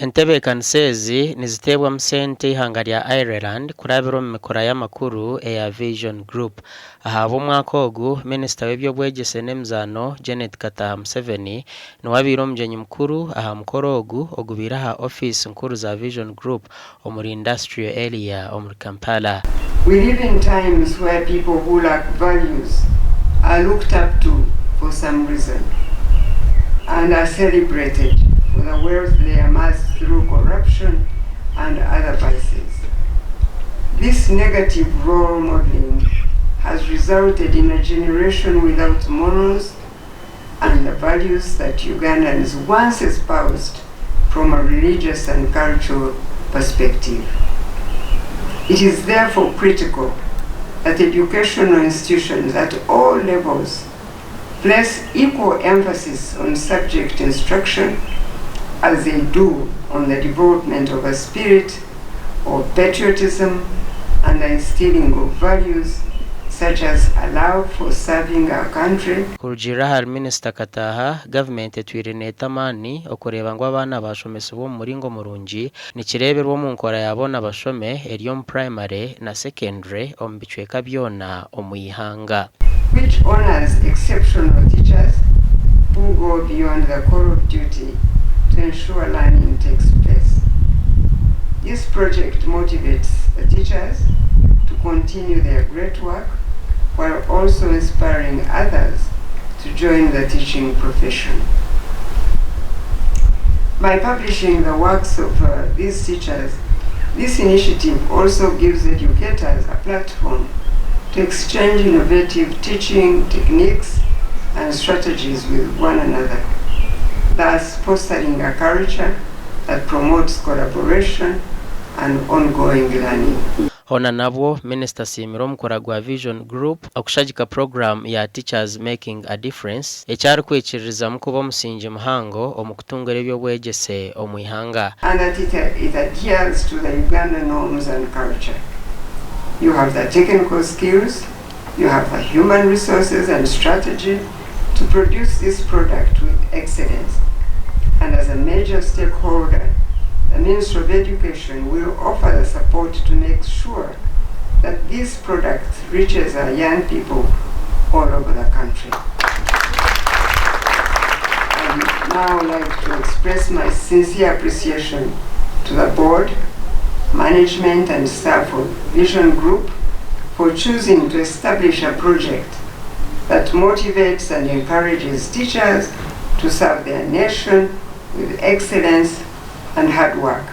Entebeekanisa ezi niziteebwamu sente eihanga rya Ireland kurabira omu mikura y'amakuru eya Vision Group. Ahabw'omwaka ogu, Minisita w'eby'obwegyese n'emizaano, Janet Kataaha Museveni niwe abaire omugyenyi mukuru aha mukoro ogu ogubaire aha ofiisi nkuru za Vision Group omuri Industrial Area omuri Kampala. We live in times where people who lack values are looked up to for some reason and are celebrated for the wealth they amass through corruption and other vices. This negative role modeling has resulted in a generation without morals and the values that Ugandans once espoused from a religious and cultural perspective. It is therefore critical that educational institutions at all levels place equal emphasis on subject instruction as they do on the development of a spirit of patriotism and the instilling of values such as a love for serving our country. Kurugiirira ahari Minisita Kataaha, gavumenti etwire neeta amaani okureeba ngu abaana baashomesibwa omu muringo murungi nikireeberwa omu nkora ya boona bashome eri omu purayimare na sekendure omu bicweka byona omu ihanga. Which honours exceptional teachers who go beyond the call of duty to ensure learning takes place. This project motivates the teachers to continue their great work while also inspiring others to join the teaching profession. By publishing the works of uh, these teachers, this initiative also gives educators a platform to exchange innovative teaching techniques and strategies with one another, thus fostering a culture that promotes collaboration and ongoing learning. Hoona nabwo, Minisita asiimire omukura gwa Vision Group okushagika puroguraamu ya Teachers Making a Difference eki arikwikiririzamu kuba omusingi muhango omu kutungura eby'obwegyese omu ihanga. And that it, it adheres to the Uganda norms and culture. You have the technical skills, you have the human resources and strategy to produce this product with excellence. And as a major stakeholder, the Ministry of Education will offer the support to make sure that this product reaches our young people all over the country. I'd now like to express my sincere appreciation to the board, management and staff of Vision Group for choosing to establish a project that motivates and encourages teachers to serve their nation with excellence and hard work.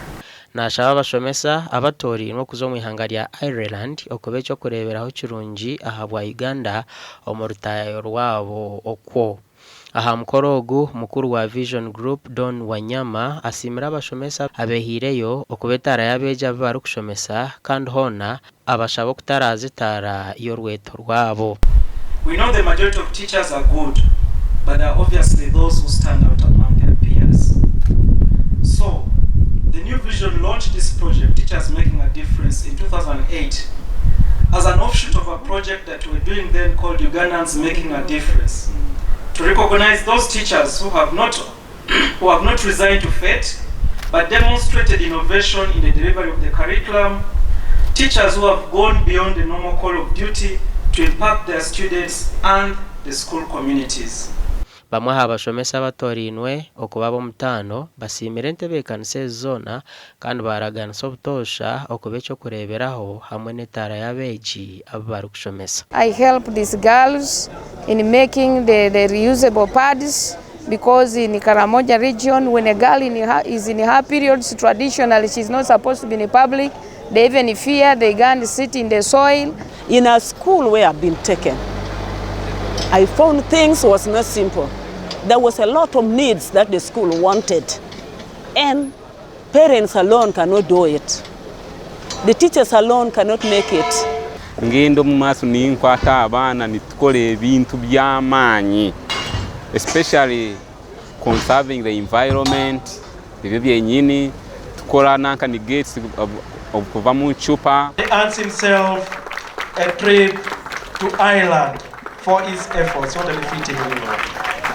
Naashaba abashomesa abatoorainwe okuza omu ihanga rya Ireland okuba eky'okureeberaho kirungi ahabwa Uganda omu rutaayayo rwabo okwo. Aha mukoro ogu, mukuru wa Vision Group, Don Wanyama asiimire abashomesa abehaireyo okuba etaara y'abeegi abu barikushomesa kandi hoona abashaba okutaraaza etaara y'orweto rwabo. We know the majority of teachers are good but there are obviously those who stand out among their peers. So, the New Vision launched this project, Teachers Making a Difference, in 2008 as an offshoot of a project that we were doing then called Ugandans Making a Difference, to recognize those teachers who have not, who have not resigned to fate, but demonstrated innovation in the delivery of the curriculum, teachers who have gone beyond the normal call of duty to impact their students and the school communities. Bamwe aha bashomesa abatoorainwe okuba ab'omutaano basiimire entebeekanisa ezi zoona kandi baaraganisa obutoosha okuba eky'okureeberaho hamwe n'etaara y'abeegi abu barikushomesa. I help these girls in making the, the reusable pads because in Karamoja region when a girl in her, is in her periods traditionally she's not supposed to be in public. They even fear they go and sit in the soil. In a school where I've been taken, I found things was not simple. There was a lot of needs that the school wanted, and parents alone cannot do it. The teachers alone cannot make it. Ngenda omu maaso ninkwata abaana nitukora ebintu by'amaani especially conserving the environment ebyo byenyini tukora nanka ni gates okuva mu cupa. He earns himself a trip to Ireland for his efforts. What a befitting reward.